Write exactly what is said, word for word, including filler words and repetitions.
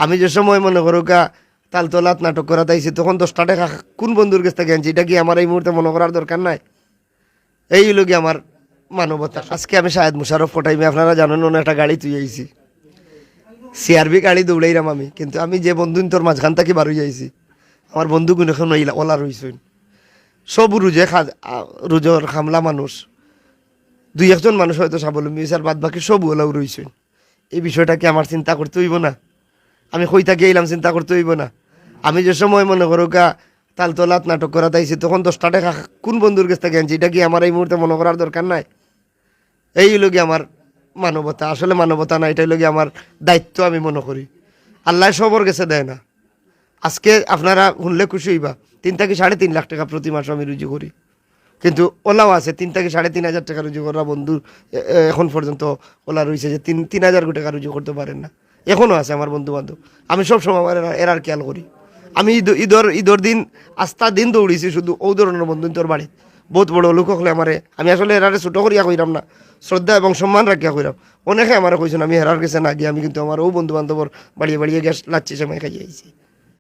আমি যে সময় মনে করুক্কা তালতলাত নাটক করাত আইছি, তখন দশটা টেকা কোন বন্ধুর গেছ থাকি আনছি, ইটা কি আমার এই মুহূর্তে মনো করার দরকার নাই? এই অইলো গিয়া আমার মানবতা। আজকে আমি শাহেদ মুশারফ কটাইমে, আপনারা জানইন, অনো একটা গাড়ি থুই আইছি, সিআরবি গাড়ি দৌড়াইরাম আমি, কিন্তু আমি যে বন্ধুইন্তর মাঝখান থাকি বার অই আইছি, আমার বন্ধুগুইন অখনো ইলা ওলা রইছইন। সব রুজে খা-, আ, রুজর খামলা মানুষ, দুই একজন মানুষ হয়তো স্বাবলম্বী অইছে, আর বাদ বাকি সব ওলাউ রইছইন। এই বিষয়টা কি আমার চিন্তা করতে অইবো না? আমি কই থাকি আইলাম, চিন্তা করতে অইবো না? আমি যে সময় মনে করুক্কা তালতলাত নাটক করাত আইছি, তখন দশটা টেকা কোন বন্ধুর গেছ থাকি আনছি, ইটা কি আমার এই মুহূর্তে মনো করার দরকার নাই? এই অইলো গিয়া আমার মানবতা। আসলে মানবতা না, ইটা অইলো গিয়া আমার দায়িত্ব আমি মনো করি। আল্লায় সবর গেছে দেয় না। আজকে আপনারা হুনলে খুশি অইবা, তিন থাকি সাড়ে তিন লাখ টেকা প্রতি মাসো আমি রুজি করি, কিন্তু ওলাও আছে তিন থাকি সাড়ে তিন হাজার টেকা রুজি করা বন্ধু এ-, এ-, এখন পর্যন্ত ওলা রইছে যে তিন, তিন হাজার টেকা রুজি করতে পারের না। এখনো আছে আমার বন্ধু বান্ধব, আমি সব সময় আমার এরা-, এরার খেয়াল করি। আমি ঈদ, ঈদর, ঈদর দিন আস্তা দিন দৌড়িছি শুধু অউ ধরনর বন্ধুইন্তর বাড়িত। বউত বড় লোক অকলে আমারে, আমি আসলে এরারে ছোট করিয়া কইরাম না, শ্রদ্ধা এবং সম্মান রাখিয়া কইরাম। অনেকে আমারে কইছইন, আমি হেরার গেছে না গিয়া আমি কিন্তু আমার অউ বন্ধু বান্ধবর বাড়িয়ে বাড়িয়ে গিয়া লাচ্ছি সেমাই খাইয়া আইছি।